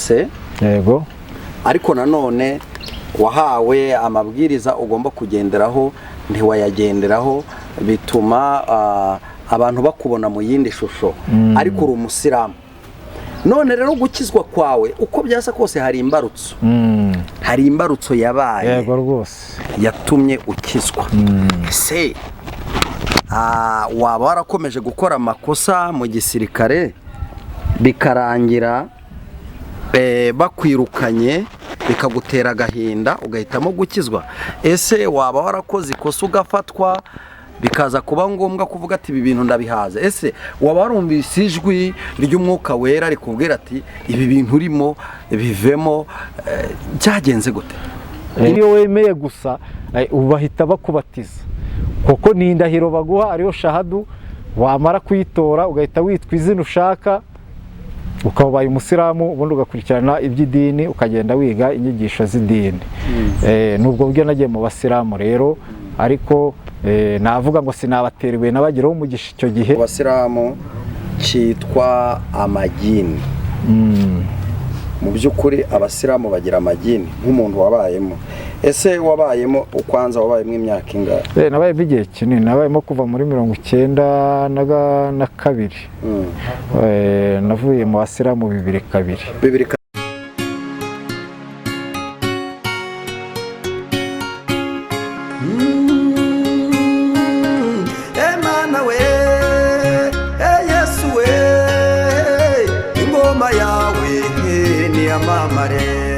Se Yego. Ariko nanone wahawe amabwiriza ugomba kugenderaho, ntiwayagenderaho, bituma abantu bakubona mu yindi shusho, ariko uri umusilamu. None rero gukizwa kwawe, uko byasa kose, hari imbarutso, hari imbarutso yabaye Yego rwose. yatumye ukizwa. Ese waba warakomeje gukora amakosa mu gisirikare bikarangira bakwirukanye, bikagutera agahinda, ugahitamo gukizwa? Ese waba warakoze ikosa ugafatwa, bikaza kuba ngombwa kuvuga ati: "Ibi bintu ndabihaze"? Ese waba warumvise ijwi ry'Umwuka Wera rikubwira ati: "Ibi bintu urimo bivemo"? Byagenze gute? Iyo wemeye gusa, bahita bakubatiza, kuko ni indahiro baguha, ariyo shahadu. Wamara kuyitora ugahita witwa izina ushaka, ukaba ubaye umusilamu, ubundi ugakurikirana iby'idini, ukagenda wiga inyigisho z'idini. Nubwo buryo nagiye mu basilamu rero, ariko navuga ngo sinabatera ibuye, nabagiraho umugisha icyo gihe. Mu basilamu cyitwa amagini. Mu by'ukuri abasilamu bagira amagini? Nk'umuntu wabayemo, ese wabayemo ukwanza, wabayemo imyaka ingahe? Nabayemo igihe kinini, nabayemo kuva muri 92. Navuye mu basilamu 2002. Bibiri. Emana we, Yesu we, ingoma yawe niyamamare.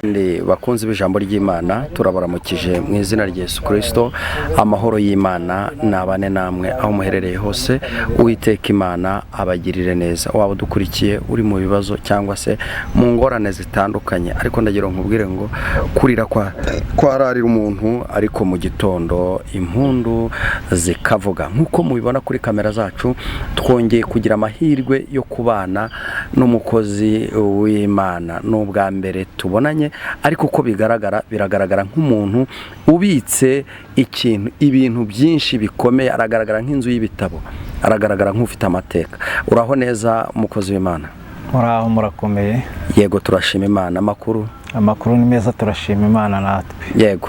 Ndi bakunzi b'ijambo ry'Imana, turabaramukije mu izina rya Yesu Kirisito. Amahoro y'Imana nabane namwe aho muherereye hose. Uwiteka Imana abagirire neza. Waba udukurikiye uri mu bibazo cyangwa se mu ngorane zitandukanye, ariko ndagira ngo nkubwire ngo kurira kwa kwararira umuntu, ariko mu gitondo impundu zikavuga. Nk'uko mubibona kuri kamera zacu, twongeye kugira amahirwe yo kubana n'umukozi w'Imana. Ni ubwa mbere tubonanye, ariko uko bigaragara, biragaragara nk'umuntu ubitse ikintu, ibintu byinshi bikomeye. Aragaragara nk'inzu y'ibitabo, aragaragara nk'ufite amateka. Uraho neza, umukozi w'Imana? Muraho, murakomeye? Yego, turashima Imana. Amakuru? Amakuru ni meza, turashima Imana natwe. Yego,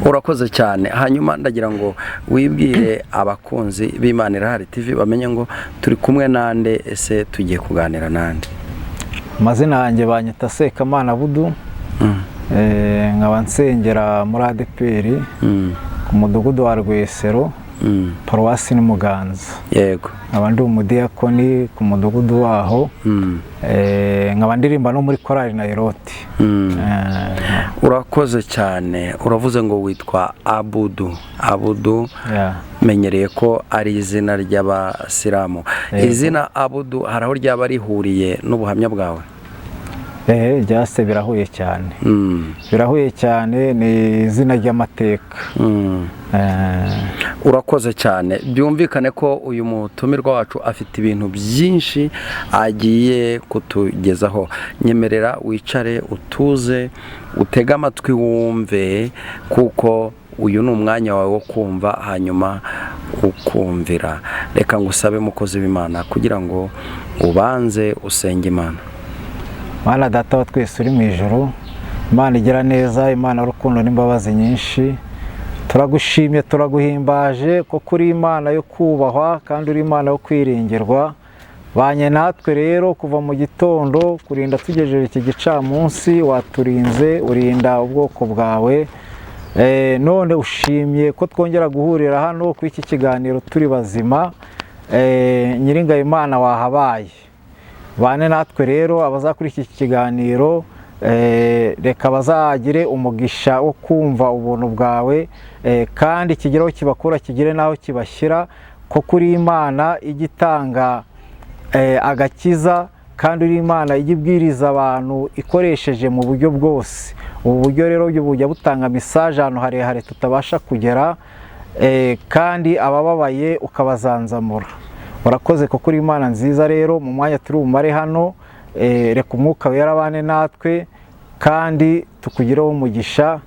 urakoze cyane. Hanyuma ndagira ngo wibwire abakunzi b'Imana Irahari TV, bamenye ngo turi kumwe nande, ese tugiye kuganira nande? Amazina yanjye banyita Sekamana Budu. Nkaba nsengera muri ADEPR ku mudugudu wa Rwesero, paruwasi ni Muganza. Nkaba ndi umudiyakoni ku mudugudu waho. Nkaba ndirimba no muri korali na Eroti. Urakoze cyane. Uravuze ngo witwa Abudu. Abudu, menyereye ko ari izina ry'abasilamu. Izina Abudu hari aho ryaba rihuriye n'ubuhamya bwawe? Byase birahuye cyane. Birahuye cyane, ni izina ry'amateka. Urakoze cyane. Byumvikane ko uyu mutumirwa wacu afite ibintu byinshi agiye kutugezaho. Nyemerera wicare, utuze, utege amatwi wumve, kuko uyu ni umwanya wawe wo kumva hanyuma ukumvira. Reka ngusabe, mukozi w'Imana, kugira ngo ubanze usenge Imana. Mana Data wa twese uri mu ijuru, Imana igira neza, Imana y'urukundo n'imbabazi nyinshi, turagushimye, turaguhimbaje, kuko uri Imana yo kubahwa kandi uri Imana yo kwiringirwa. Banye natwe rero kuva mu gitondo kurinda tugejeje iki gicamunsi, waturinze, urinda ubwoko bwawe. None ushimye ko twongera guhurira hano kuri iki kiganiro turi bazima. Nyiringabimana, wahabaye, bane natwe rero. Abazakurikira iki kiganiro, reka bazagire umugisha wo kumva ubuntu bwawe, kandi kigire aho kibakura, kigire n'aho kibashyira, ko kuri Imana ijya itanga agakiza, kandi uri Imana ijya ibwiriza abantu ikoresheje mu buryo bwose. Ubu buryo rero bujya butanga message ahantu harehare tutabasha kugera, kandi abababaye ukabazanzamura. Urakoze kuko uri Imana nziza. Rero mu mwanya turi bumare hano, reka Umwuka Wera abane natwe kandi tukugireho umugisha,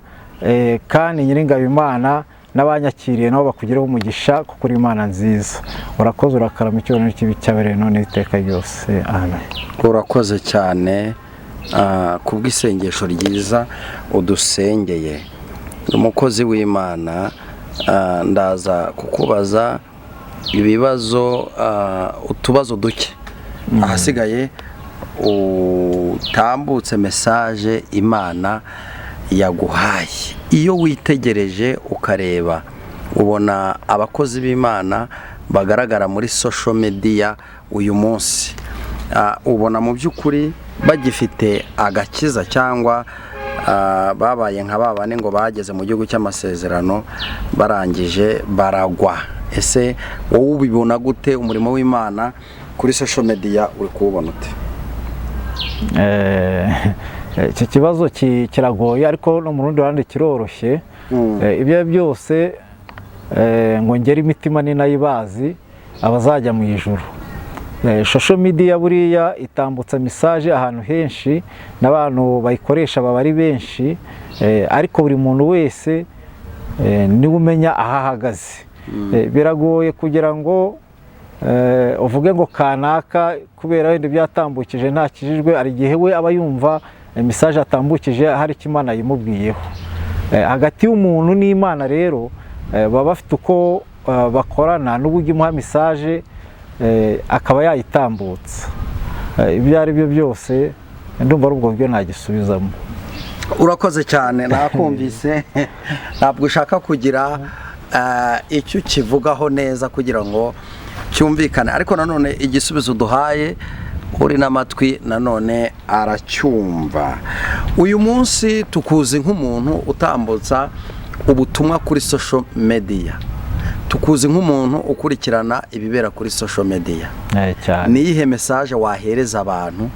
kandi Nyiringabo Imana N'abanyakiriye nabo bakugireho umugisha, kuko uri Imana nziza. Urakoze, urakarama, icyubahiro n'ikibi cyabereye none iteka ryose. Amen. Urakoze cyane kubw'isengesho ryiza udusengeye, umukozi w'Imana. Ndaza kukubaza ibibazo, utubazo duke, ahasigaye utambutse message Imana yaguhaye. Iyo witegereje ukareba, ubona abakozi b'Imana bagaragara muri social media uyu munsi, ubona mu by'ukuri bagifite agakiza, cyangwa babaye nka ba bane ngo bageze mu gihugu cy'amasezerano barangije baragwa? Ese wowe ubibona gute? Umurimo w'Imana kuri social media uri kuwubona ute? Iki kibazo kiragoye, ariko no mu rundi ruhande kiroroshye. Ibyo byose ngo ngere imitima ni nayo ibazi abazajya mu ijuru. Social media buriya itambutsa message ahantu henshi, n'abantu bayikoresha baba ari benshi, ariko buri muntu wese niwe umenya aho ahagaze. Biragoye kugira ngo uvuge ngo kanaka kubera wenda ibyatambukije ntakijijwe. Hari igihe we aba yumva message atambukije hari icyo Imana yimubwiyeho. Hagati y'umuntu n'Imana rero baba bafite uko bakorana n'uburyo imuha message akaba yayitambutsa. Ibyo ari byo byose, ndumva ari ubwo buryo nagisubizamo. Urakoze cyane, nakumvise. Ntabwo ushaka kugira icyo ukivugaho neza kugira ngo cyumvikane, ariko nanone igisubizo uduhaye, uri n'amatwi nanone aracyumva. Uyu munsi tukuzi nk'umuntu utambutsa ubutumwa kuri social media, tukuzi nk'umuntu ukurikirana ibibera kuri social media. Cyane. Ni iyihe message wahereza abantu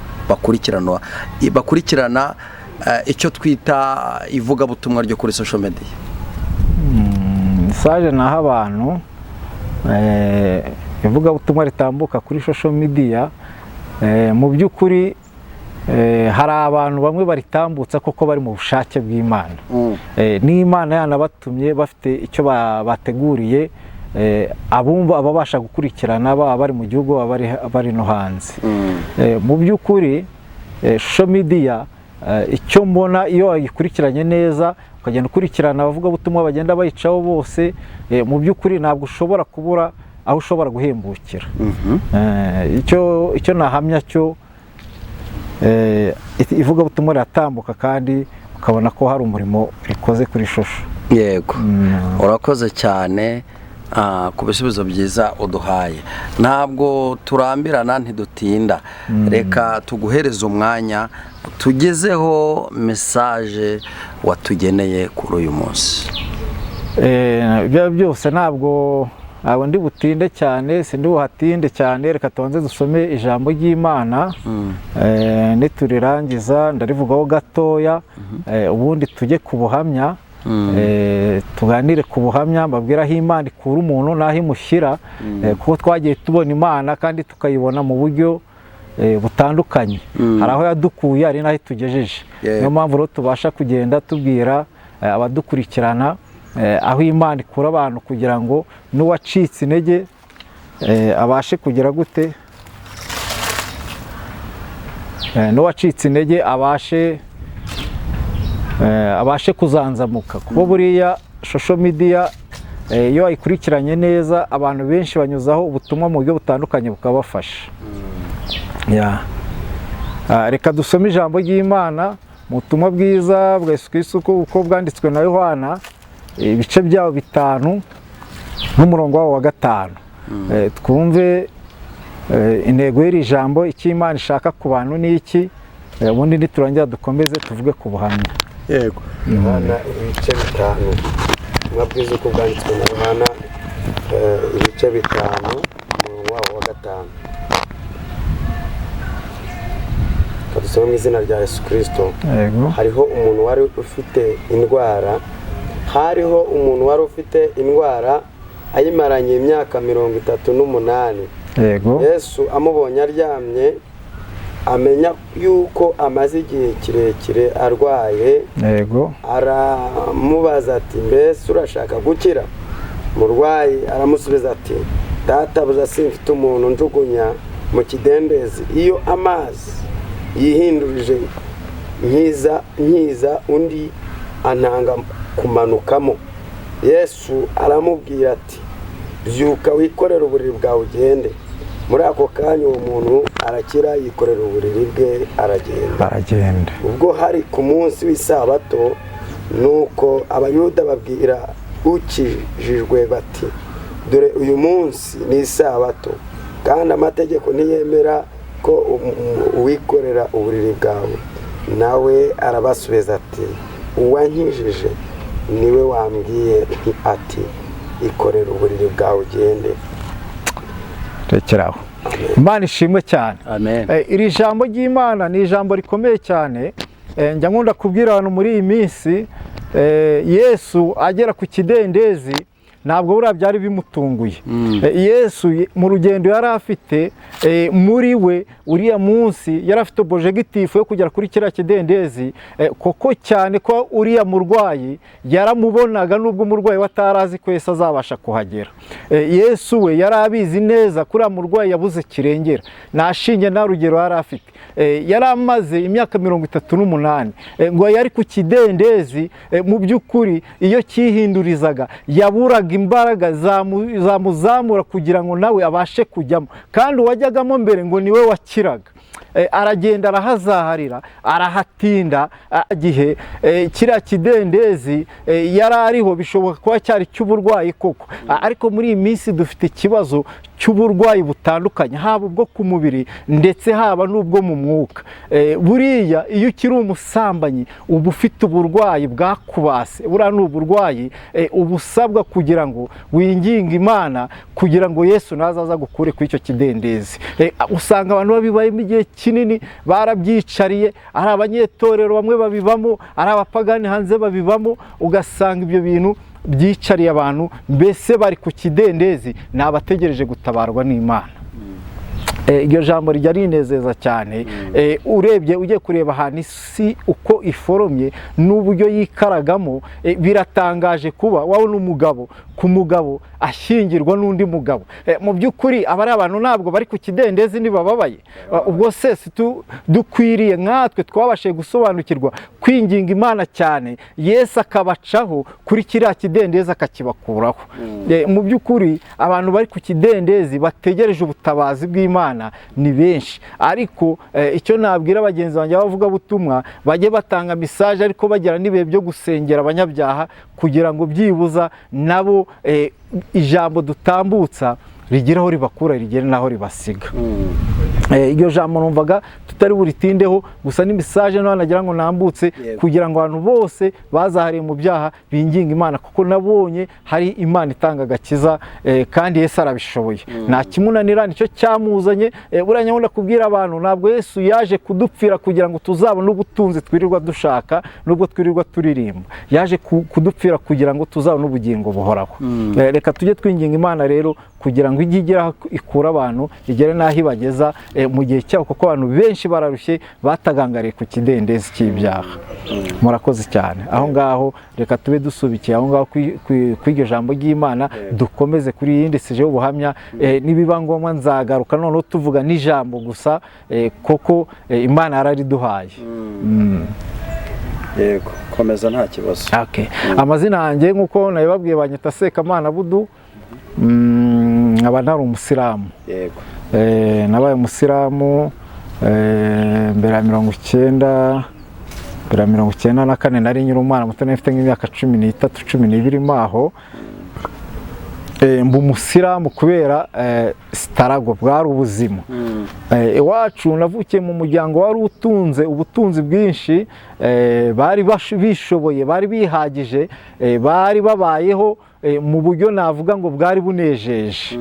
bakurikirana icyo twita ivugabutumwa ryo kuri social media? Message naho abantu ivugabutumwa ritambuka kuri social media, mu by'ukuri hari abantu bamwe baritambutsa koko bari mu bushake bw'Imana, n'Imana yanabatumye, bafite icyo bateguriye abumva, ababasha gukurikirana, baba bari mu gihugu, baba bari no hanze. Mu by'ukuri social media, icyo mbona, iyo wayikurikiranye neza, ukagenda ukurikirana abavugabutumwa bagenda bayicaho bose, mu by'ukuri ntabwo ushobora kubura aho ushobora guhembukira. Icyo nahamya cyo, ivugabutumwa riratambuka kandi ukabona ko hari umurimo rikoze kuri social. Yego, urakoze cyane ku bisubizo byiza uduhaye. Ntabwo turambirana, ntidutinda, reka tuguhereze umwanya tugezeho message watugeneye kuri uyu munsi. Ibyo byose ntabwo ndi butinde cyane, sindi buhatinde cyane. Reka tubanze dusome ijambo ry'Imana, niturirangiza ndarivugaho gatoya, ubundi tujye ku buhamya, tuganire ku buhamya, mbabwire aho Imana ikura umuntu n'aho imushyira, kuko twagiye tubona Imana kandi tukayibona mu buryo butandukanye. Hari aho yadukuye, hari n'aho itugejeje. Niyo mpamvu rero tubasha kugenda tubwira abadukurikirana aho Imana ikura abantu, kugira ngo n'uwacitse intege abashe kugira gute? N'uwacitse intege abashe kuzanzamuka, kuko buriya social media iyo wayikurikiranye neza, abantu benshi banyuzaho ubutumwa mu buryo butandukanye bukabafasha. Yeah. Reka dusome ijambo ry'Imana mu butumwa bwiza bwa Yesu Kristo uko bwanditswe na Yohana, ibice byawo 5 n'umurongo wawo wa 5. Twumve intego y'iri jambo, icyo Imana ishaka ku bantu ni iki, ubundi niturangira dukomeze tuvuge ku buhamya. Yego. Yohana ibice 5, ubutumwa bwiza uko bwanditswe na Yohana, ibice 5, umurongo wawo wa 5. Reka dusome mu izina rya Yesu Kirisito. Yego. Hariho umuntu wari ufite indwara ayimaranye imyaka 38. Yego. Yesu amubonye aryamye Amenya yuko amaze igihe kirekire arwaye. Aramubaza ati: "Mbese urashaka gukira?" Umurwayi aramusubiza ati: "Databuja, simfite umuntu njugunya mu kidendezi iyo amazi yihindurije. Nkiza undi antanga kumanukamo." Yesu aramubwira ati: "Byuka, wikorere uburiri bwawe ugende." Muri ako kanya uwo muntu arakira, yikorera uburiri bwe aragenda. Baragenda. Ubwo hari ku munsi w'isabato. Nuko Abayuda babwira ukijijwe bati: "Dore uyu munsi ni isabato, kandi amategeko ntiyemera ko uwikorera uburiri bwawe." Nawe arabasubiza ati: "Uwankijije niwe wambwiye ati: 'Ikorera uburiri bwawe ugende.'" Rekeraho, Imana ishimwe cyane. Amen. Iri jambo ry'Imana ni ijambo rikomeye cyane. Njya nkunda kubwira abantu muri iyi minsi, Yesu agera ku kidendezi ntabwo buriya byari bimutunguye. Yesu mu rugendo yari afite, muri we uriya munsi yari afite objectif yo kugera kuri kiriya kidendezi, koko cyane ko uriya murwayi yaramubonaga, nubwo umurwayi we atari azi ko Yesu azabasha kuhagera. Yesu we yari abizi neza ko uriya murwayi yabuze kirengera, nta shinge nta rugero yari afite. Yari amaze imyaka 38, ngo yari ku kidendezi. Mu by'ukuri iyo cyihindurizaga yaburaga imbaraga zamuzamura kugira ngo nawe abashe kujyamo, kandi uwajyagamo mbere ngo niwe wakiraga. Aragenda arahazaharira, arahatinda gihe kiriya kidendezi yari ariho bishoboka kuba cyari cy'uburwayi koko. Ariko muri iyi minsi dufite ikibazo cy'uburwayi butandukanye, haba ubwo ku mubiri ndetse haba n'ubwo mu mwuka. Buriya iyo ukiri umusambanyi uba ufite uburwayi bwakubase. Buriya ni uburwayi uba usabwa kugira ngo winginge Imana kugira ngo Yesu nazaza gukure kuri icyo kidendezi. Usanga abantu babibayemo igihe kinini, barabyicariye, ari abanyetorero bamwe babibamo, ari abapagani hanze babibamo, ugasanga ibyo bintu byicariye abantu, mbese bari ku kidendezi, ni abategereje gutabarwa n'Imana. Iryo jambo rijya rinezeza cyane. Urebye, ugiye kureba ahantu isi uko iforomye n'uburyo yikaragamo, biratangaje kuba wabona umugabo ku mugabo ashyingirwa n'undi mugabo. Mu by'ukuri aba ari abantu ntabwo bari ku kidendezi, ntibababaye? Ubwo se si dukwiriye nkatwe twabashije gusobanukirwa kwinginga Imana cyane, Yesu akabacaho kuri kiriya kidendezi akakibakuraho? Mu by'ukuri abantu bari ku kidendezi bategereje ubutabazi bw'Imana ni benshi, ariko icyo nabwira bagenzi banjye b'abavugabutumwa, bajye batanga message ariko bagira n'ibihe byo gusengera abanyabyaha, kugira ngo byibuza nabo ijambo dutambutsa rigere aho ribakura, rigere n'aho ribasiga. Iryo jambo numvaga tutari buritindeho, gusa ni message naho nagira ngo nambutse kugira ngo abantu bose bazahariye mu byaha binginga Imana, kuko nabonye hari Imana itanga agakiza, kandi Yesu arabishoboye, nta kimunanira, nicyo cyamuzanye. Buriya nyabona kubwira abantu, ntabwo Yesu yaje kudupfira kugira ngo tuzabone ubutunzi twirirwa dushaka nubwo twirirwa turirimba. Yaje kudupfira kugira ngo tuzabone ubugingo buhoraho. Reka tujye twinginga Imana rero kugira ngo ijye igera aho ikura abantu, igere n'aho ibageza mu gihe cyabo, kuko abantu benshi bararushye, batagangariye ku kidendezi cy'ibyaha. Murakoze cyane. Aho ngaho reka tube dusubikiye aho ngaho kuri iryo jambo ry'Imana, dukomeze kuri iyindi sujet y'ubuhamya. Nibiba ngombwa nzagaruka noneho tuvuga n'ijambo gusa, koko Imana yarariduhaye. Yego, komeza nta kibazo. Okay. Amazina yanjye nk'uko nabibabwiye, banyita Sekamana Budu, nkaba ntari umusilamu. Nabaye umusilamu mbere ya 90, mbere ya 94. Nari nkiri umwana muto, nari mfite nk'imyaka 13, 12 maho. Mba umusilamu kubera struggle, bwari ubuzima. Iwacu navukiye mu muryango wari utunze ubutunzi bwinshi, bari bishoboye, bari bihagije, bari babayeho mu buryo navuga ngo bwari bunejeje.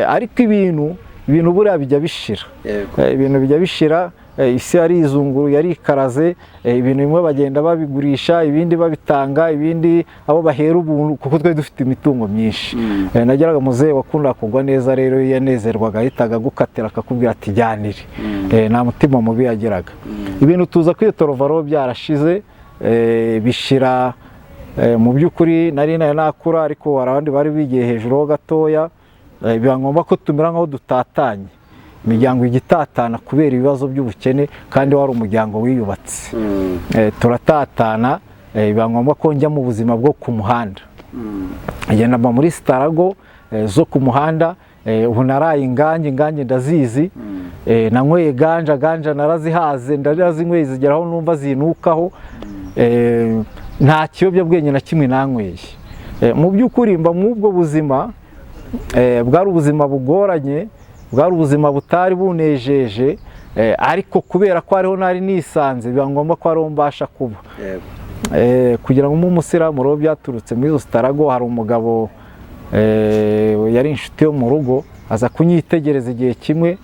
Ariko ibintu buriya bijya bishira. Ibintu bijya bishira. isi yarizunguruye, yarikaraze, ibintu bimwe bagenda babigurisha, ibindi babitanga, ibindi abo bahera ubuntu, kuko twari dufite imitungo myinshi. Nageraga muzehe wakundaga kugwa neza rero, iyo yanezerwaga yahitaga agukatira akakubwira ati jyanire. Nta mutima mubi yagiraga. Ibintu tuza kwitorovaro byarashize, bishira. Mu by'ukuri nari nayo nakura, ariko hari abandi bari bigiye hejuru ho gatoya, biba ngombwa ko tumera nk'aho dutatanye, imiryango igitatana kubera ibibazo by'ubukene, kandi wari umuryango wiyubatse. Turatatana, biba ngombwa ko njya mu buzima bwo ku muhanda, ngenda mba muri struggle zo ku muhanda. Ubu naraye ingange ndazizi, nanyweye ganja, ganja narazihaze, ndarazinyweye zigeraho numva zinukaho. Nta kiyobyabwenge na kimwe nanyweye. Mu by'ukuri mba mw'ubwo buzima, bwari ubuzima bugoranye, bwari ubuzima butari bunejeje, ariko kubera ko ariho nari nisanze, biba ngombwa ko ariho mbasha kuba. Kugira ngo mbe umusilamu rero byaturutse muri izo struggle. Hari umugabo yari inshuti yo mu rugo, aza kunyitegereza igihe kimwe,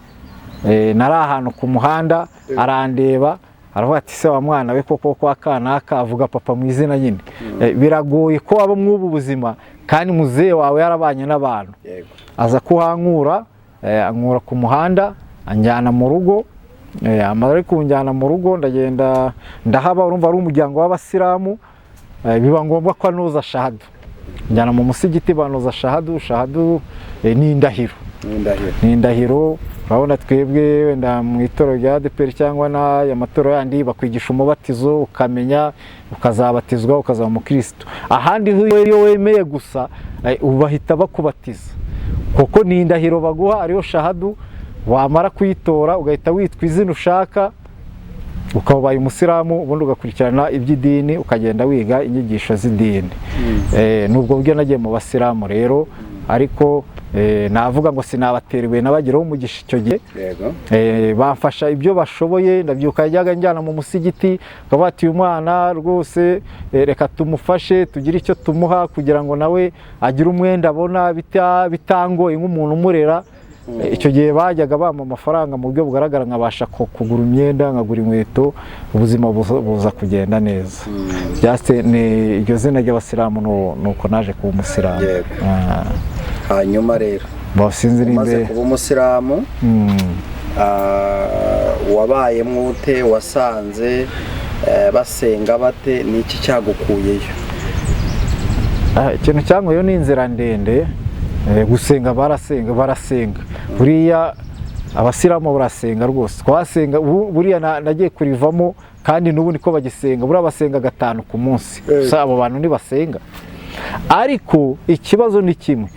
nari ahantu ku muhanda, arandeba aravuga ati: "Se wa mwana we, koko kwa kanaka," avuga papa mu izina nyine. Biragoye ko waba mw'ubu buzima kandi muzehe wawe yarabanye n'abantu. Aza kuhankura, ankura ku muhanda anjyana mu rugo. Amara kunjyana mu rugo ndagenda ndahaba. Urumva ari umuryango w'abasilamu, biba ngombwa ko anoza shahadu, njyana mu musigiti banoza shahadu. Shahadu ni indahiro. N'indahiro. Ni indahiro. Urabona twebwe wenda mu itorero rya ADEPR cyangwa n'aya matorero yandi bakwigisha umubatizo, ukamenya ukazabatizwa ukazaba umukristo. Ahandi iyo wemeye gusa, bahita bakubatiza, kuko ni indahiro baguha ariyo shahadu. Wamara kuyitora ugahita witwa izina ushaka, ukaba ubaye umusilamu, ubundi ugakurikirana iby'idini, ukagenda wiga inyigisho z'idini. Nubwo buryo nagiye mu basilamu rero, ariko navuga ngo sinabatera ibuye, nabagiraho umugisha icyo gihe. Bamfasha ibyo bashoboye. Ndabyuka yajyaga njyana mu musigiti, akavuga ati: "Uyu mwana rwose, reka tumufashe, tugire icyo tumuha kugira ngo nawe agire umwenda abona bitangoye nk'umuntu umurera." Icyo gihe bajyaga bampa amafaranga mu buryo bugaragara, nkabasha kugura imyenda, nkagura inkweto, ubuzima buza kugenda neza. Byase ni iryo zina ry'abasilamu, nuko naje kuba umusilamu. Ah, Hanyuma rero bo sinzi umaze nimba kuba umusilamu, wabayemo ute? Wasanze basenga bate? Ni iki cyagukuyeyo? Ikintu cyankuyeyo ni inzira ndende. Gusenga barasenga, barasenga. Buriya abasilamu barasenga rwose, twasenga buriya nagiye kurivamo kandi n'ubu niko bagisenga. Buriya basenga gatanu ku munsi. Gusa abo bantu ntibasenga, ariko ikibazo ni kimwe.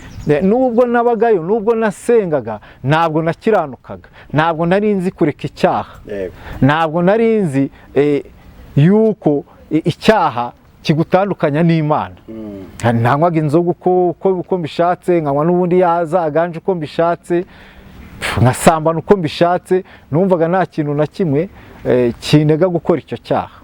Nubwo nabagayo, nubwo nasengaga, ntabwo nakiranukaga, ntabwo nari nzi kureka icyaha. Ntabwo nari nzi yuko icyaha kigutandukanya n'Imana. Ntanywaga inzoga uko mbishatse, nkanywa n'ubundi yazaganje uko mbishatse, nkasambana uko mbishatse. Numvaga nta kintu na kimwe kinega gukora icyo cyaha.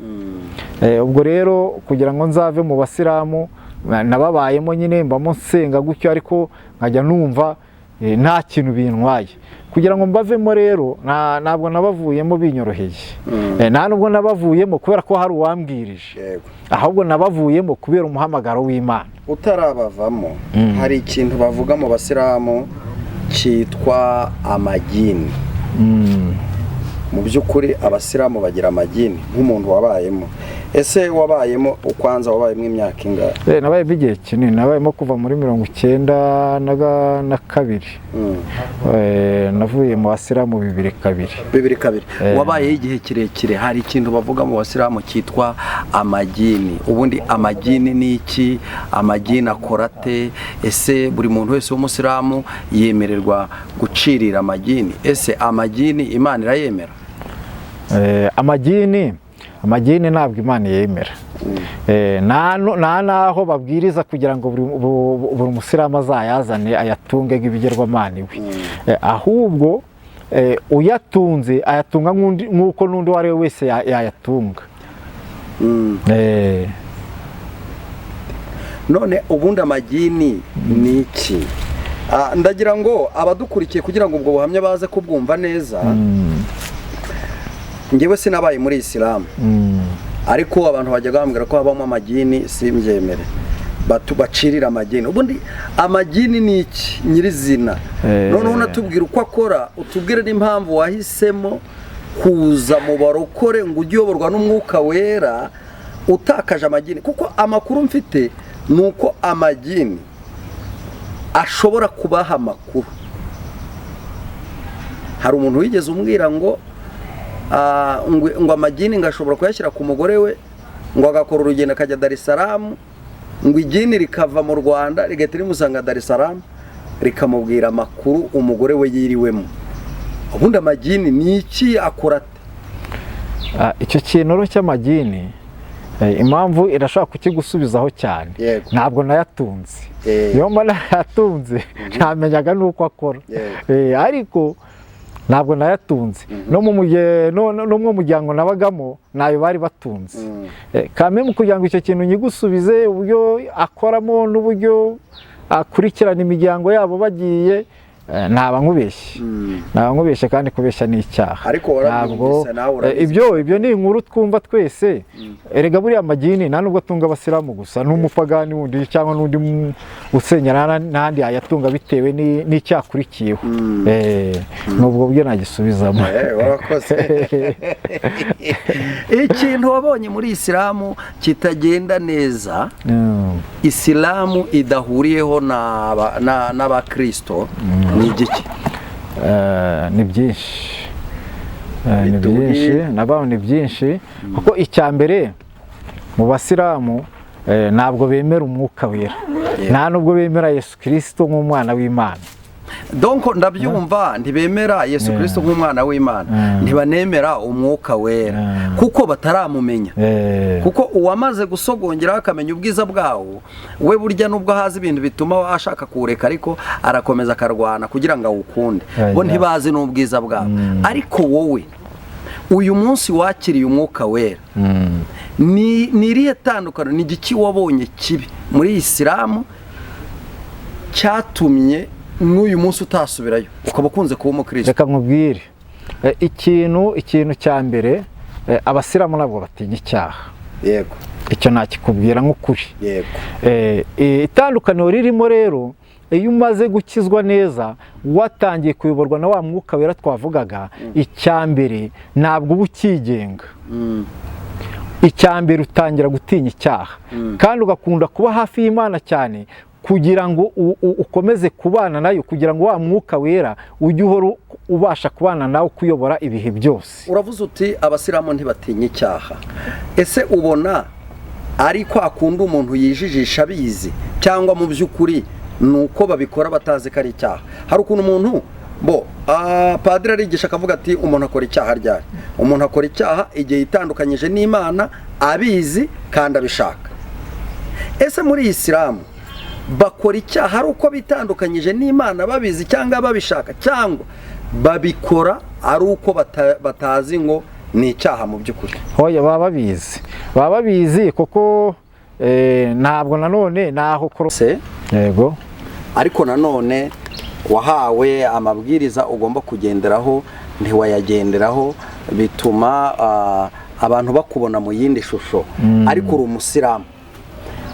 Ubwo rero kugira ngo nzave mu basilamu, nababayemo nyine, mbamo nsenga gutyo, ariko nkajya numva nta kintu bintwaye. Kugira ngo mbavemo rero, ntabwo nabavuyemo binyoroheye. Nta nubwo nabavuyemo kubera ko hari uwambwirije, ahubwo nabavuyemo kubera umuhamagaro w'Imana. Utarabavamo, hari ikintu bavuga mu basilamu cyitwa amagini. Mu by'ukuri abasilamu bagira amagini? Nk'umuntu wabayemo, ese wabayemo ukwanza wabayemo imyaka ingahe? Nabayemo igihe kinini, nabayemo kuva muri 92. Navuye mu basilamu 2002. 2002. Wabayeho igihe kirekire. Hari ikintu bavuga mu basilamu cyitwa amagini. Ubundi amagini ni iki? Amagini akora ate? Ese buri muntu wese w'umusilamu yemererwa gucirira amagini? Ese amagini Imana irayemera? Amagini ntabwo Imana yemera. Nta n'aho babwiriza kugira ngo buri musilamu azayazane ayatunge nk'ibigirwamana iwe. Ahubwo uyatunze ayatunga nk'uko n'undi uwo ari we wese yayatunga. None ubundi amagini ni iki? Ndagira ngo abadukurikiye, kugira ngo ubwo buhamya baze kubwumva neza. Njyewe sinabaye muri Isilamu, ariko abantu bajyaga bambwira ko habamo amagini, simbyemere. Bacirira amagini. Ubundi amagini ni iki nyirizina? Noneho unatubwira uko akora, utubwire n'impamvu wahisemo kuza mu barokore ngo ujye uyoborwa n'Umwuka Wera utakaje amagini, kuko amakuru mfite ni uko amagini ashobora kubaha amakuru. Hari umuntu wigeze umbwira ngo ngo amagini ngo ashobora kuyashyira ku mugore we, ngo agakora urugendo akajya Dar es Salaam, ngo igini rikava mu Rwanda rigahita rimusanga Dar es Salaam, rikamubwira amakuru umugore we yiriwemo. Ubundi amagini ni iki? Akora ate? Icyo kintu rero cy'amagini, impamvu irashobora kukigusubizaho cyane, ntabwo nayatunze. Iyo mba nayatunze ntamenyaga n'uko akora. Ariko ntabwo nayatunze, no mu muryango nabagamo ntayo bari batunze. Kame mu kugira ngo icyo kintu nyigusubize, uburyo akoramo n'uburyo akurikirana imiryango yabo bagiye, ntaba nkubeshye, naba nkubeshye, kandi kubeshya ni icyaha. Ariko warabyumvise nawe, urabizi. Ibyo ni inkuru twumva twese. Erega buriya amagini nta nubwo atunga abasilamu gusa, n'umupagani wundi cyangwa n'undi usenyera n'ahandi yayatunga bitewe n'icyakurikiyeho. Ni ubwo buryo nagisubizamo. Warakoze. Ikintu wabonye muri Isilamu kitagenda neza, Isilamu idahuriyeho n'Abakristo, ni igiki? Ni byinshi. Ni byinshi nabao, ni byinshi, kuko icya mbere mu basilamu ntabwo bemera Umwuka Wera, nta nubwo bemera Yesu Kirisito nk'umwana w'Imana. Donc ndabyumva, ntibemera Yesu Kirisito nk'umwana w'Imana, ntibanemera Umwuka Wera kuko bataramumenya, kuko uwamaze gusogongeraho akamenya ubwiza bwawo, we burya nubwo haza ibintu bituma ashaka kuwureka, ariko arakomeza akarwana kugira ngo awukunde. Bo ntibazi n'ubwiza bwawo. Ariko wowe uyu munsi wakiriye Umwuka Wera, ni irihe tandukaniro, ni igiki wabonye kibi muri Isilamu cyatumye n'uyu munsi utasubirayo, ukaba ukunze kuba umukristo? Reka nkubwire. Ikintu cya mbere, abasilamu ntabwo batinya icyaha. Icyo nakikubwira nk'ukuri. Itandukaniro ririmo rero, iyo umaze gukizwa neza, watangiye kuyoborwa na wa Mwuka Wera twavugaga, icya mbere ntabwo uba ukigenga. Icya mbere utangira gutinya icyaha, kandi ugakunda kuba hafi y'Imana cyane kugira ngo ukomeze kubana nayo, kugira ngo wa Mwuka Wera ujye uhora ubasha kubana nawe, ukuyobora ibihe byose. Uravuze uti abasilamu ntibatinya icyaha. Ese ubona ari kwa kundi umuntu yijijisha abizi, cyangwa mu by'ukuri ni uko babikora batazi ko ari icyaha? Hari ukuntu umuntu bo padiri arigisha akavuga ati: "Umuntu akora icyaha ryari?" Umuntu akora icyaha igihe yitandukanyije n'Imana abizi kandi abishaka. Ese muri Isilamu bakora icyaha ari uko bitandukanyije n'Imana babizi cyangwa babishaka, cyangwa babikora ari uko batazi ngo ni icyaha mu by'ukuri? Hoya, baba babizi, baba babizi, kuko ntabwo nanone naho Se Yego. Ariko nanone wahawe amabwiriza ugomba kugenderaho, ntiwayagenderaho, bituma abantu bakubona mu yindi shusho, ariko uri umusilamu.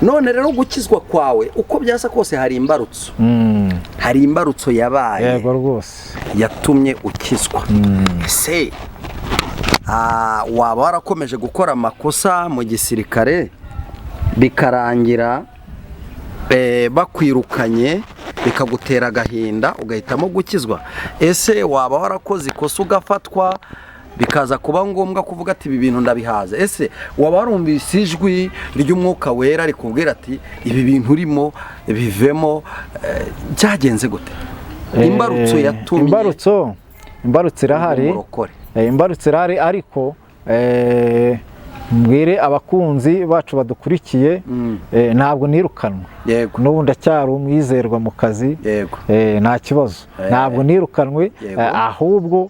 None rero gukizwa kwawe, uko byasa kose hari imbarutso, hari imbarutso yabaye Yego rwose. yatumye ukizwa. Ese waba warakomeje gukora amakosa mu gisirikare bikarangira bakwirukanye, bikagutera agahinda, ugahitamo gukizwa? Ese waba warakoze ikosa ugafatwa, bikaza kuba ngombwa kuvuga ati: "Ibi bintu ndabihaze"? Ese waba warumvise ijwi ry'Umwuka Wera rikubwira ati: "Ibi bintu urimo bivemo"? Byagenze gute, imbarutso yatumye Imbarutso irahari. umurokore? Imbarutso irahari, ariko mbwire abakunzi bacu badukurikiye, ntabwo nirukanwe. N'ubu ndacyari umwizerwa mu kazi. Nta kibazo, ntabwo nirukanwe. Ahubwo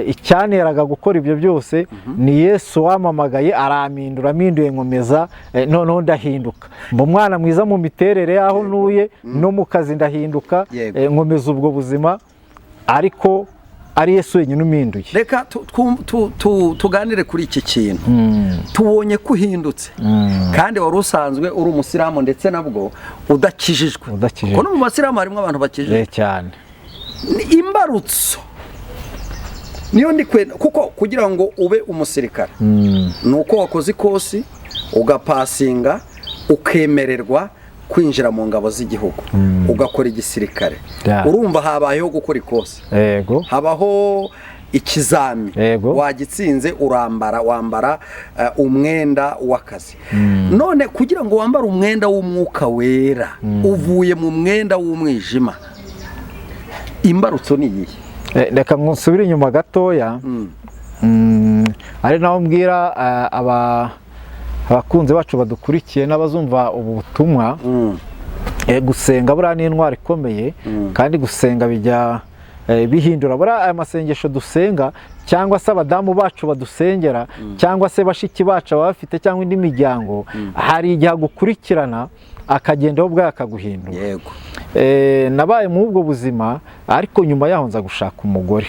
icyanteraga gukora ibyo byose ni Yesu wamamagaye, arampindura, ampinduye nkomeza, noneho ndahinduka mba umwana mwiza mu miterere y'aho ntuye no mu kazi ndahinduka. Nkomeza ubwo buzima, ariko Ari Yesu wenyine umpinduye. Reka tuganire kuri iki kintu. Tubonye ko uhindutse, kandi wari usanzwe uri umusilamu, ndetse nabwo udakijijwe. Udakijijwe. Kuko no mu basilamu harimo abantu bakijijwe. Cyane. Ni imbarutso niyo ndi kwenda, kuko kugira ngo ube umusirikare ni uko wakoze ikosi, ugapasinga, ukemererwa kwinjira mu ngabo z'igihugu, ugakora igisirikare. Urumva habayeho gukora ikosi, habaho ikizami, wagitsinze, urambara, wambara umwenda w'akazi. None kugira ngo wambare umwenda w'umwuka wera, uvuye mu mwenda w'umwijima, imbarutso ni iyihe? Reka nsubire inyuma gatoya, ari naho mbwira abakunzi bacu badukurikiye n'abazumva ubu butumwa. Gusenga buriya ni intwaro ikomeye, kandi gusenga bijya bihindura. Buriya aya masengesho dusenga, cyangwa se abadamu bacu badusengera, cyangwa se bashiki bacu ababafite, cyangwa indi miryango, hari igihe agukurikirana akagenda wowe ubwawe akaguhindura. Nabaye muri ubwo buzima, ariko nyuma yaho nza gushaka umugore.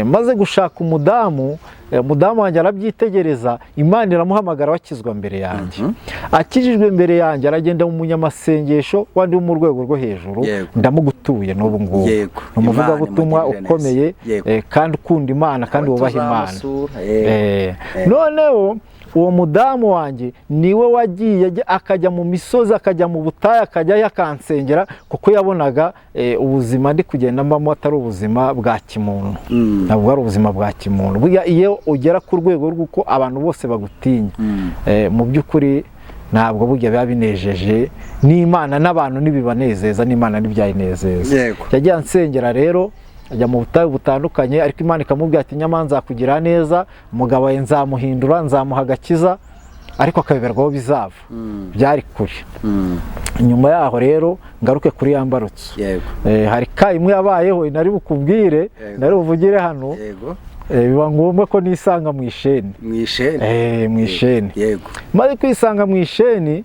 Maze gushaka umudamu, umudamu wanjye arabyitegereza, Imana iramuhamagara, bakizwa mbere yanjye. Akijijwe mbere yanjye, aragenda mu munyamasengesho wandi wo mu rwego rwo hejuru. Ndamugutuye n'ubu ngubu. Ni umuvugabutumwa Imana imugirire neza. ukomeye, kandi ukunda Imana kandi wubaha Imana. Tuzamusura. Noneho uwo mudamu wanjye niwe wagiye akajya mu misozi, akajya mu butayu, akajyayo akansengera, kuko yabonaga ubuzima ndi kugenda mbamo atari ubuzima bwa kimuntu. Ntabwo ari ubuzima bwa kimuntu. Burya iyo ugera ku rwego rw'uko abantu bose bagutinya, mu by'ukuri ntabwo burya biba binejeje n'Imana, n'abantu ntibibanezeza, n'Imana ntibyayinezeza. Yagiye ansengera rero, ajya mu butayu butandukanye, ariko Imana ikamubwira ati: "Nyamara nzakugira neza, umugabo wawe nzamuhindura, nzamuha agakiza," ariko akabiberwa aho bizava, byari kure. Nyuma yaho rero ngaruke kuri ya mbarutso. Hari ka imwe yabayeho nari bukubwire, nari buvugire hano. Biba ngombwa ko nisanga mu isheni. Mu isheni. Mu isheni. Maze kwisanga mu isheni,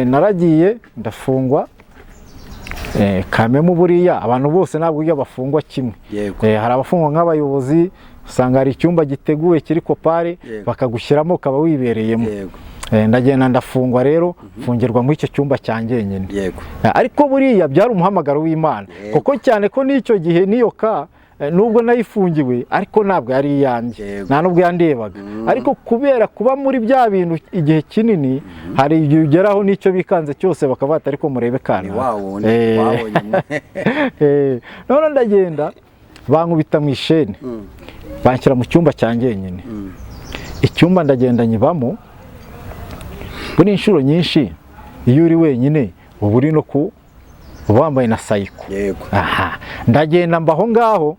naragiye ndafungwa. Kamemu buriya abantu bose ntabwo iyo bafungwa kimwe. Hari abafungwa nk'abayobozi, usanga hari icyumba giteguye kiri kopare, bakagushyiramo ukaba wibereyemo. Ndagenda ndafungwa rero, mfungirwa muri icyo cyumba cya njyenyine. Ariko buriya byari umuhamagaro w'Imana, kuko cyane ko n'icyo gihe n'iyo ka nubwo nayifungiwe, ariko ntabwo yari iyanjye, nta nubwo yandebaga. Ariko kubera kuba muri bya bintu igihe kinini, hari igihe ugeraho n'icyo bikanze cyose bakavuga ati: "Ariko murebe Ni kana." wa wundi wabonye. None ndagenda bankubita mu isheni, banshyira mu cyumba cya njyenyine. Icyumba ndagenda nyibamo. Buri inshuro nyinshi iyo uri wenyine uba uri no ku uba wambaye na sayiko. Aha ndagenda mba aho ngaho,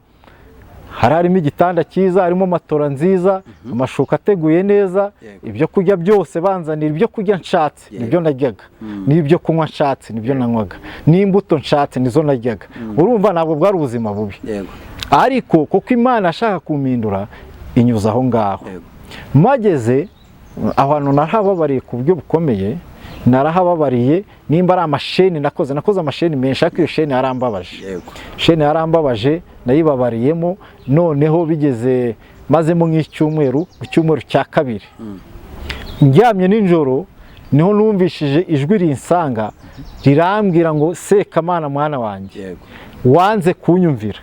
hari harimo igitanda cyiza, harimo matora nziza, amashuka ateguye neza, ibyo kurya byose banzanira, ibyo kurya nshatse nibyo naryaga, n'ibyo kunywa nshatse nibyo nanywaga, n'imbuto nshatse nizo naryaga. Urumva ntabwo bwari ubuzima bubi, ariko kuko Imana ashaka kumpindura inyuza aho ngaho. Mageze aho hantu narahababariye ku buryo bukomeye, narahababariye. Nimba ari amasheni nakoze, nakoze amasheni menshi, ariko iyo sheni yarambabaje. Sheni yarambabaje, nayibabariyemo. Noneho bigeze mazemo nk'icyumweru, mu cyumweru cya kabiri ndyamye nijoro, niho numvishije ijwi rinsanga rirambwira ngo: "Sekamana mwana wanjye, wanze kunyumvira,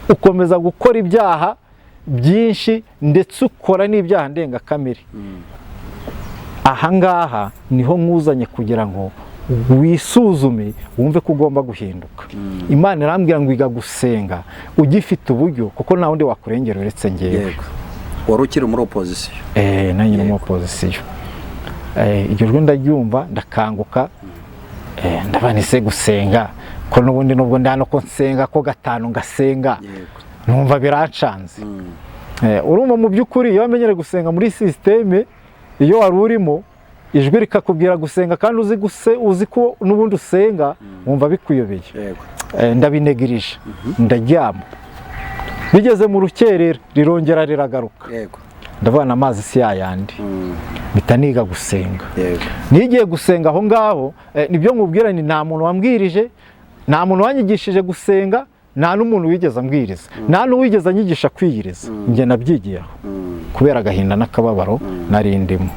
ukomeza gukora ibyaha byinshi, ndetse ukora n'ibyaha ndengakamere. Ahangaha niho nkuzanye kugira ngo wisuzume, wumve ko ugomba guhinduka." Imana irambwira ngo: "Iga gusenga ugifite uburyo, kuko nta wundi wakurengera uretse ngewe." Wari ukiri muri opozisiyo. Nanjye no mu opozisiyo. Iryo jwi ndaryumva, ndakanguka. Ndabona ese gusenga ko n'ubundi nubwo ndi hano ko nsenga ko gatanu ngasenga, numva birancanze. Urumva mu by'ukuri iyo wamenyereye gusenga muri sisiteme iyo wari urimo, ijwi rikakubwira gusenga kandi uzi ko n'ubundi usenga, wumva bikuyobeye. Ndabinegirije, ndaryama. Bigeze mu rukerera rirongera riragaruka. Ndavana amazi si yayandi, mpita niga gusenga. Nigiye gusenga aho ngaho, nibyo nkubwira ni nta muntu wambwirije, nta muntu wanyigishije gusenga. Nta n'umuntu wigeze ambwiriza, nta n'uwigeze anyigisha kwiyiriza. Njye nabyigiye aho kubera agahinda n'akababaro nari ndimo.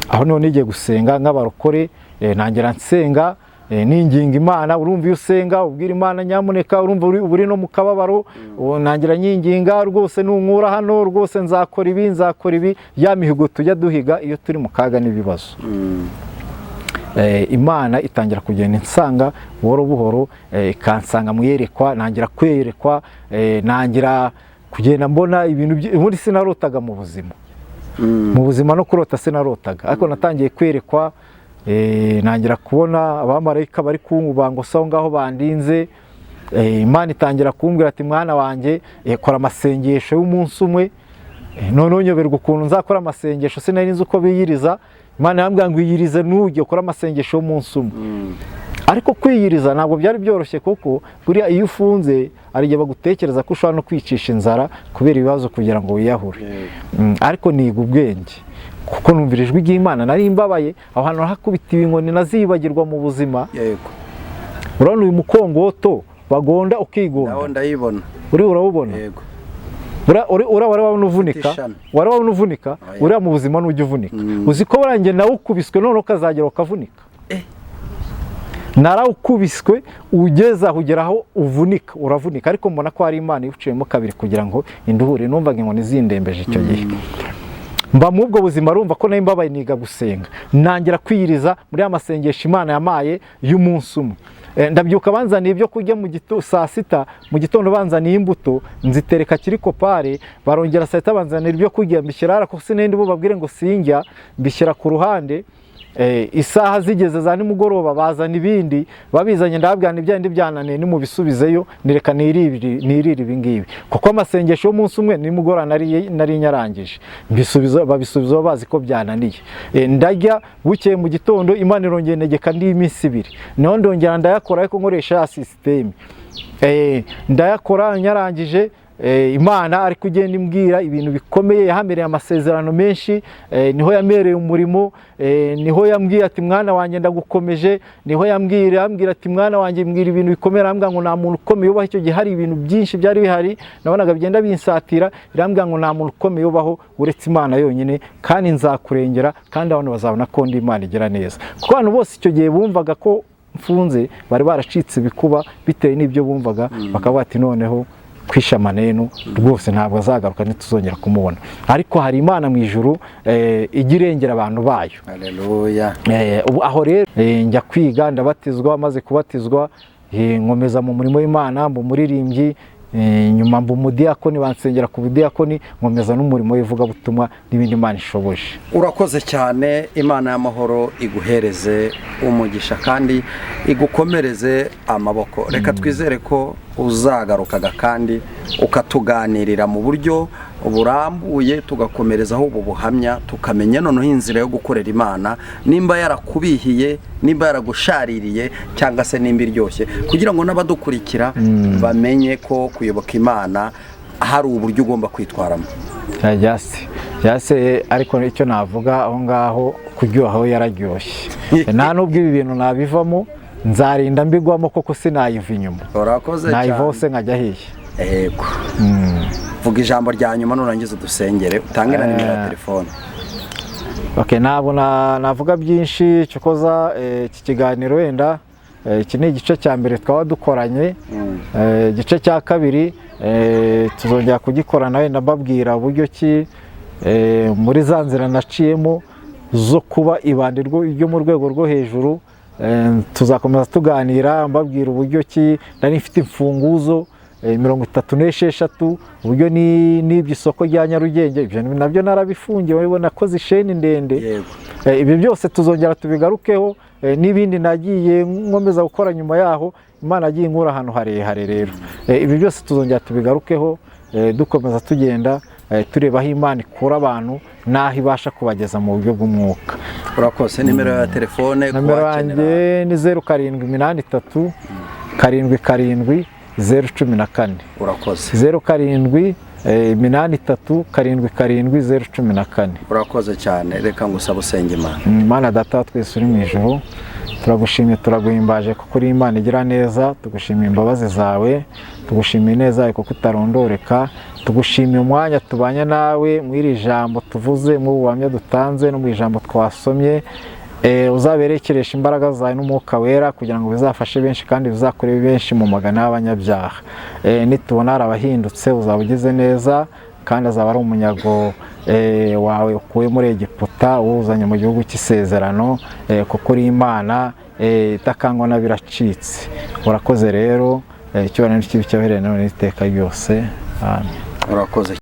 Aho none nigiye gusenga nk'abarokore, ntangira nsenga, ninginga Imana. Urumva iyo usenga ubwira Imana nyamuneka, urumva uri no mu kababaro. Ubu ntangira nyinginga rwose, nunkura hano rwose nzakora ibi, nzakora ibi, ya mihigo tujya duhiga iyo turi mu kaga n'ibibazo. Imana itangira kugenda insanga buhoro buhoro, ikansanga mu iyerekwa. Ntangira kwerekwa, ntangira kugenda mbona ibintu ubundi sinarotaga mu buzima. Mu buzima no kurota sinarotaga, ariko natangiye kwerekwa, ntangira kubona abamarayika bari kungubangusa aho ngaho bandinze. Imana itangira kumbwira ati: "Mwana wanjye, kora amasengesho y'umunsi umwe." Noneho nyoberwa ukuntu nzakora amasengesho, sinari nzi uko biyiriza. Imana irambwira ngo: "Iyirize, ntujye ukora amasengesho y'umunsi umwe." Ariko kwiyiriza ntabwo byari byoroshye, kuko buriya iyo ufunze hari igihe bagutekereza ko ushobora no kwicisha inzara kubera ibibazo kugira ngo wiyahure. Ariko niga ubwenge kuko numvira ijwi ry'Imana. Nari mbabaye, aho hantu hakubita inkoni nazibagirwa mu buzima. Urabona uyu mukongoto bagonda ukigonda? Nawo ndayibona. Uri urawubona? Yego. Uriya wari wabona uvunika? Ishami. Wari wabona uvunika? Oya. Uriya mu buzima nujya uvunika. Uzi ko buriya njye nawukubiswe, none ukazagera ukavunika. Narawukubiswe ugeze aho ugera aho uvunika, uravunika, ariko mbona ko hari Imana iwuciyemo kabiri kugira ngo induhure. Numvaga inkoni zindembeje icyo gihe. Mba muri ubwo buzima, rumva ko nari mbabaye, niga gusenga, nangira kwiyiriza muri ya masengesho Imana yamaye y'umunsi umwe. Ndabyuka, banzaniye ibyo kurya mu saa sita mu gitondo, banzaniye imbuto nzitereka kiri kopare. Barongera saa sita banzanira ibyo kurya, mbishyira hariya kuko sinari bubabwire ngo sinjya, mbishyira ku ruhande. Isaha zigeze za nimugoroba bazana ibindi, babizanye ndababwira ni bya byananiye, nimubisubizeyo, nireka nirire ibi ngibi, kuko amasengesho y'umunsi umwe nimugoroba nari nyarangije. Mbisubiza, babisubizaho bazi ko byananiye. Ndarya. Bukeye mu gitondo Imana irongera integeka andi y'iminsi 2, naho ndongera ndayakora ariko nkoresha ya système. Ndayakora nyarangije. Imana ariko igenda imbwira ibintu bikomeye, yahamereye amasezerano menshi, niho yamereye umurimo, niho yambwiye ati: "Mwana wanjye, ndagukomeje." Niho yambwira, yambwira ati: "Mwana wanjye," mbwira ibintu bikomeye, arambwira ngo nta muntu ukomeye ubaho. Icyo gihe hari ibintu byinshi byari bihari nabonaga bigenda binsatira. Irambwira ngo nta muntu ukomeye ubaho uretse Imana yonyine, kandi nzakurengera, kandi abantu bazabona ko ndi Imana igira neza, kuko abantu bose icyo gihe bumvaga ko mfunze bari baracitse ibikuba bitewe n'ibyo bumvaga, bakavuga ati: "Noneho kwisha maneno rwose, ntabwo azagaruka, ntituzongera kumubona." Ariko hari Imana mu ijuru, ijya irengera abantu bayo. Haleluya. Ubu aho rero, njya kwiga, ndabatizwa. Maze kubatizwa, nkomeza mu murimo w'Imana, mba umuririmbyi, nyuma mba umudiyakoni, bansengera ku budiyakoni, nkomeza n'umurimo w'ivugabutumwa n'ibindi Imana ishoboje. Urakoze cyane. Imana y'amahoro iguhereze umugisha kandi igukomereze amaboko. Reka twizere ko uzagarukaga kandi ukatuganirira mu buryo burambuye, tugakomerezaho ubu buhamya, tukamenya noneho inzira yo gukorera Imana, nimba yarakubihiye, nimba yaragushaririye, cyangwa se nimba iryoshye, kugira ngo n'abadukurikira bamenye ko kuyoboka Imana hari uburyo ugomba kwitwaramo. Byase, ariko icyo navuga aho ngaho, kuryoha aho yararyoshye, nta nubwo ibi bintu nabivamo, nzarinda mbigwamo koko, sinayiva inyuma. Urakoze cyane. Nayivaho se nkajya hehe? Yego, vuga ijambo rya nyuma, nurangiza udusengere, utange na nimero ya telefone. Okay, ntabwo navuga byinshi. Cyokoza iki kiganiro wenda, iki ni igice cya mbere twaba dukoranye. Igice cya kabiri tuzongera kugikorana, wenda mbabwira uburyo ki muri za nzira naciyemo zo kuba ibandi ryo mu rwego rwo hejuru. Tuzakomeza tuganira mbabwira uburyo ki nari mfite imfunguzo 36, uburyo n'ibyo isoko rya Nyarugenge, ibyo nabyo narabifungiwe, nakoze isheni ndende. Ibi byose tuzongera tubigarukeho, n'ibindi nagiye nkomeza gukora nyuma yaho. Imana yagiye inkura ahantu harehare. Rero ibi byose tuzongera tubigarukeho, dukomeza tugenda tureba aho Imana ikura abantu n'aho ibasha kubageza mu buryo bw'umwuka. Urakoze. Nimero ya telefone? Nomero kuwakenera. yanjye ni 0783 77 014. Urakoze. 0783 77 014. Urakoze cyane. Reka ngusaba usenge Imana. Imana Data wa twese uri mu ijuru. Turagushimye, turaguhimbaje kuko uri Imana igira neza. Tugushimiye imbabazi zawe, tugushimiye ineza yawe kuko utarondoreka. Tugushimiye umwanya tubanye nawe mu iri jambo tuvuze, mu buhamya dutanze no mu ijambo twasomye. Uzaberekeresha imbaraga zawe n'Umwuka Wera kugira ngo bizafashe benshi kandi bizakore benshi mu magana y'abanyabyaha. Nitubona hari abahindutse, uzaba ugize neza kandi azaba ari umunyago wawe ukuye muri Egiputa uwuzanye mu gihugu cy'isezerano, kuko uri Imana itakangwa na biracitse. Urakoze rero, icyubahiro n'ikibi cyahereye none n'iteka ryose. Amen. Urakoze.